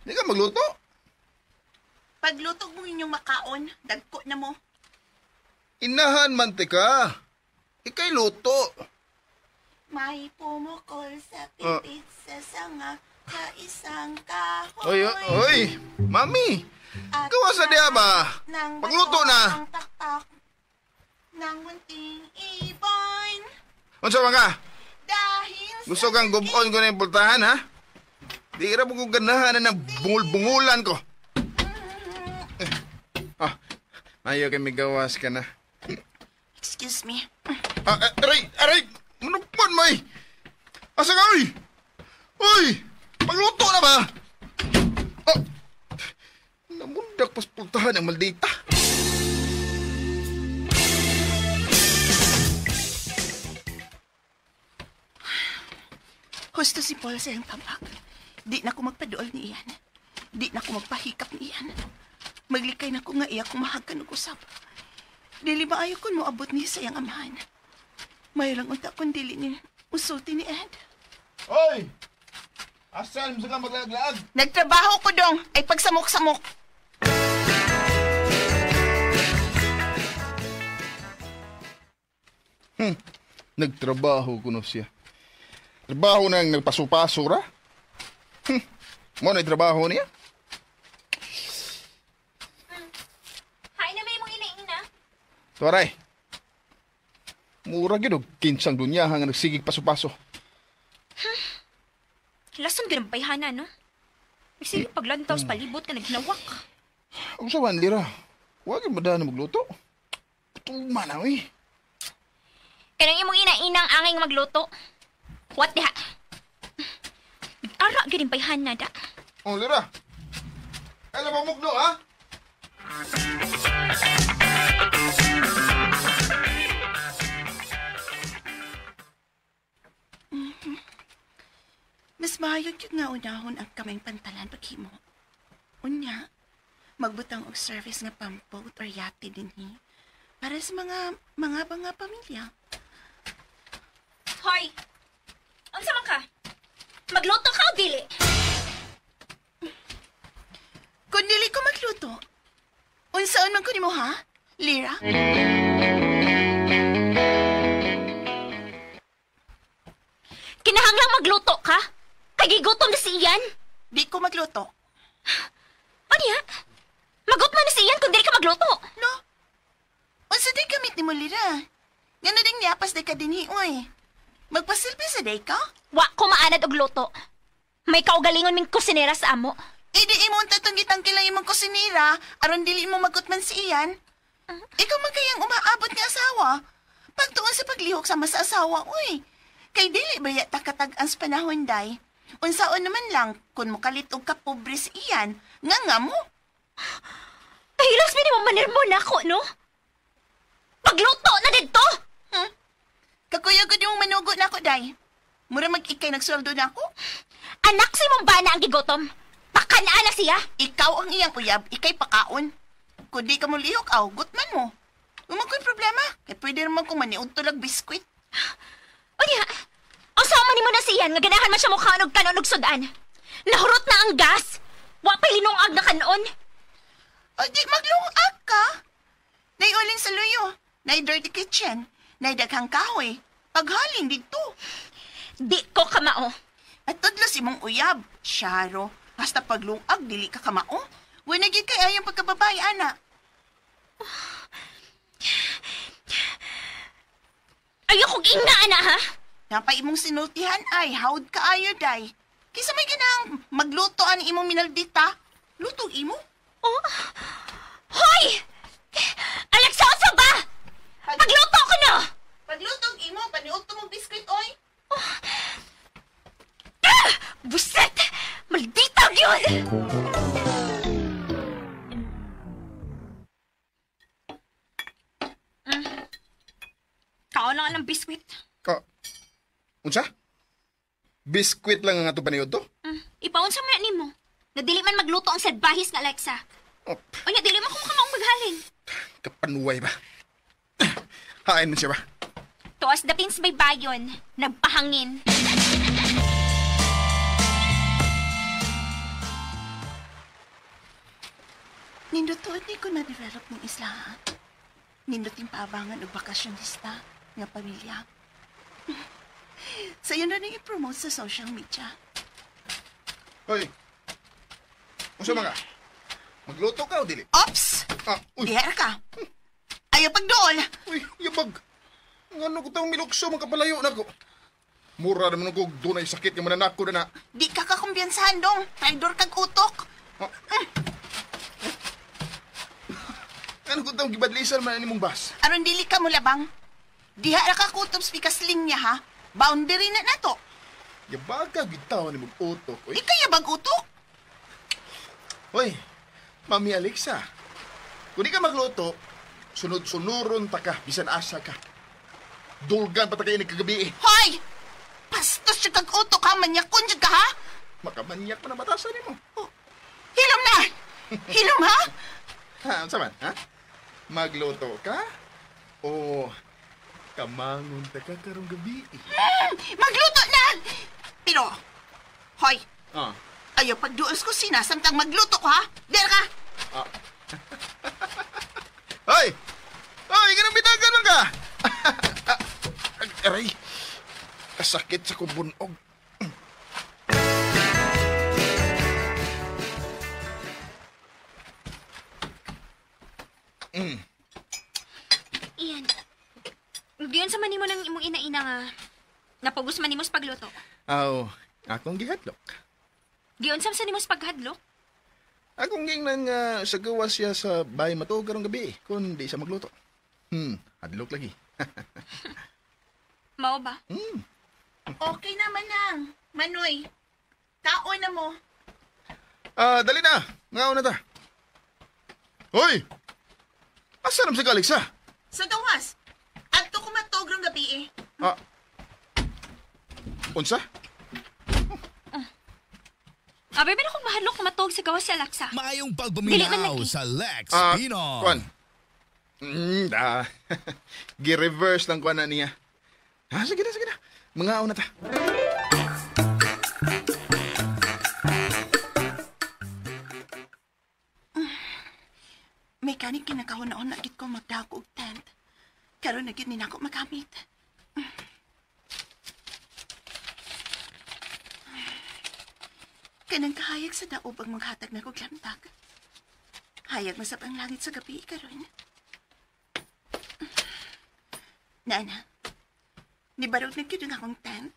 Di ka magluto. Pagluto mo inyong makaon, dagko na mo. Inahan man te ka. Ikay luto. May pumukol sa pipit sa sanga sa isang kahoy. Oy, oy, mami. At Gawa sa diha ba? ng Pagluto bato na. ang taktak ng munting ibon. Unsa man ka? Dahil sa Gusto kang gubon ko na yung pultahan, ha? Di ra mo kong ganahan na ng bungol-bungulan ko. Ah, ayaw kay migawas ka na. Excuse me. Ah, aray, aray! Manukman mo eh! Asa ka, oy? Oy! Pagluto na ba? Oh! Namundak pas pultahan ang maldita. Husto si Paul sa iyang tambak. Di na ko magpaduol ni Ian. Di na ko magpahikap ni Ian. Maglikay na ko nga iya kung mahagan og usap. Dili maayo kun moabot niya sa iyang amahan. May lang unta kun dili ni usulti ni Ed. Oy! Asan mo sa ka maglaag-laag? Nagtrabaho ko dong ay pagsamok-samok. Nagtrabaho ko no siya. Trabaho nang nagpaso-paso ra. Mo na trabaho niya. Hay na may mong ina-ina. Tuwaray. Mura gyud og kinsang dunyaha nga nagsigig paso-paso. Lason gyud ang bayhana, no? Sige, paglantaw sa palibot ka naghinawak. Unsa man lira? Wa gyud madaan magluto. Tuma na oy. Kanang imong ina-inang angay nga magluto. What diha? Ara gyud ang bayhana da. Oh, Lira. Alam mo mugno, ha? Mas maayo gyud nga unahon ang kaming pantalan paghimo. Unya, magbutang og service nga pump-boat or yate dinhi para sa mga mga pamilya. Hoy! Unsa man ka? Magluto ka o dili? Kung dili ko magluto, unsaon man ko nimo ha, Lira? Kinahanglang magluto ka? Kay gigutom na si Ian? Di ko magluto. Ano? Magutma na si Ian kung dili ka magluto. No. Unsa day gamit nimo, Lira? Ngano ding niapas day ka dinhi, oy? Magpasilbi sa day ka? Wa ko maanad og luto. May kaugalingon ming kusinera sa amo. E di imo ang tatong gitangkil ang imong kusinera aron dili mo magutman si Ian. Ikaw man kayang umaabot nga asawa. Pagtuon sa paglihok sama sa asawa, oy. Kay dili ba yata katag-ang sa panahon, day? Unsaon naman lang kung mukalit og kapobre si Ian, nga nga mo. Kahilas mi nimo manirmo nako, no? Pagluto na didto! Kakuya gud yung manugo nako, day. Mura mag-ikay nagsweldo nako. Anak si mong bana ang gigutom. Pakanaan na siya. Ikaw ang iyang uyab, ikay pakaon. Kung di ka mo lihok, aw, gutman mo. Uma ko'y problema. Kay pwede naman kung maniud tulag biskwit. Unya, usaman nimo na siyan nga ganahan man siya mukhaan og kanon og sudan. Nahurot na ang gas. Wa pa'y linungag na kanon. O di maglungag ka. Naiuling sa luyo, nay dirty kitchen, nay daghang kahoy. Paghaling dito. Di ko kamao. At tudlos imong uyab, Sharo. Basta paglungag, dili ka kamao. Wala gyud kay ayong pagkababae, ana. Ayoko ingna, ana, ha? Napay imong sinultihan ay, hawd ka ayo, day. Kisa may ganang magluto ang imong minaldita. Luto imo? Oh. Hoy! Alexa, unsa ba? Pagluto ko na! Pagluto imo, paniudto mong biskwit, oy. Oh. Ah! Buset! Maldita gyud! Kaon lang ang biskwit. Unsa? Biskwit lang ang ato paniudto? Ipaunsa man nimo. Nadili man magluto ang sadbahis nga Alexa. Oh. Unya dili man ko kamaong maghalin. Kapanuway ba? Hain man siya ba? Tuas dapin sa baybayon, nagpahangin. Nindutuod ni ko na-develop ng isla, ha? Nindot yung paabangan og bakasyonista nga pamilya. Sa yun na nang i-promote sa social media. Hoy! Unsa man ka? Magluto ka o dili? Ops! Ah, uy. Diher ka! Ayaw pagdool! Uy, yabag! Ngano ko tang milukso magkapalayo na ko? Mura naman ko dunay sakit nga mananako na na. Di ka kakumbiyansahan dong! Traidor kag utok! Ah. Ano ko tang gibadlisan man ani mong bas? Aron dili ka mo labang. Diha ra ka kutob sa pikas linya ha. Boundary na nato. Yabag ka gitaw ni mong utok. Uy. Ikay yabag utok? Hoy, Mami Alexa. Kung di ka magluto, sunod-sunuron ta ka, bisan asa ka. Dulgan pa ta kayo nagkagabi eh. Hoy! Pastos siya kag utok ha, manyakon siya ka ha? Makamanyak pa na batasan nimo. Oh, hilom na! Hilom ha? Ha, unsa man, ha? Magluto ka? O kamangon ta ka karong gabi eh. Magluto na! Pero, hoy, Ah. ayaw pagduos ko sinasamtang magluto ko ha? Dere ka! Ah. Hoy! Hoy, ganang bitagan man ka! Aray! Kasakit sa kubunog. Ian, giyon sa manimo ng imong ina-ina nga napugos man nimo sa pagluto. Aw, akong gihadlok. Giyon sa nimo sa paghadlok? Akong gingnan nga sa gawas siya sa bahay matuog karong gabi kung di siya magluto. Hadlok lagi. Mao ba? Okay naman nang. Manoy. Kaon na mo. Ah, dali na. Ngaon na ta. Hoy! Asa naman si Alexa? Sa gawas. Adto ko matog rong gabi eh. Ah. Unsa? Abay, man akong mahadlok na matog sa gawas si Alexa. Maayong Dili man pagpaminaw lagi. sa Lex Ah, Pinoy. Kwan. Gi-reverse lang kwan na niya. Ah, sige na, sige na. Mga na ta. May kaning kinakahon-on na gid ko magdako og tent. Karon na gid ni nako magamit. Kanang kahayag sa daob ang maghatag na kog lamtag. Hayag masab ang langit sa gabi karon. Nana, nibarog na gyud ang akong tent.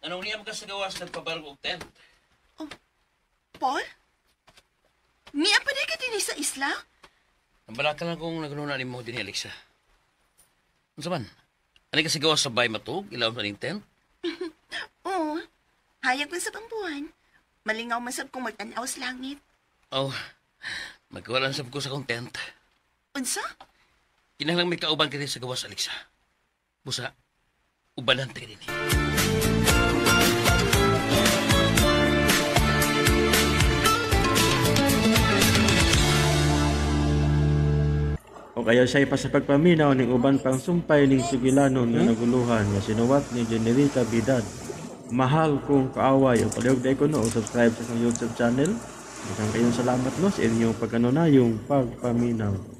Anong niya ka sa gawas nagpabarog og tent? Paul? Niya pa di ka din sa isla? Nabalaka lang kung nagununa ni mo din Alexa. Unsa man? Ani ka sa gawas sa bay matug, ilawom sa ning tent? Oo. Hayag man sa buwan. Malingaw man sab kung magtan-aw sa langit. Oh, magkawalan sab ko sa akong tent. Unsa? Kinahanglan may kauban ka din sa gawas, Alexa. Busa, ubanan ta din. O kaya siya pa sa pagpaminaw ning uban pang sumpay ning sugilanon nga naguluhan nga sinuwat ni Generika Bidad. Mahal kong kaaway o palihog ko no o subscribe sa akong YouTube channel. Daghang kayong salamat no sa inyong pagkanunayong pagpaminaw.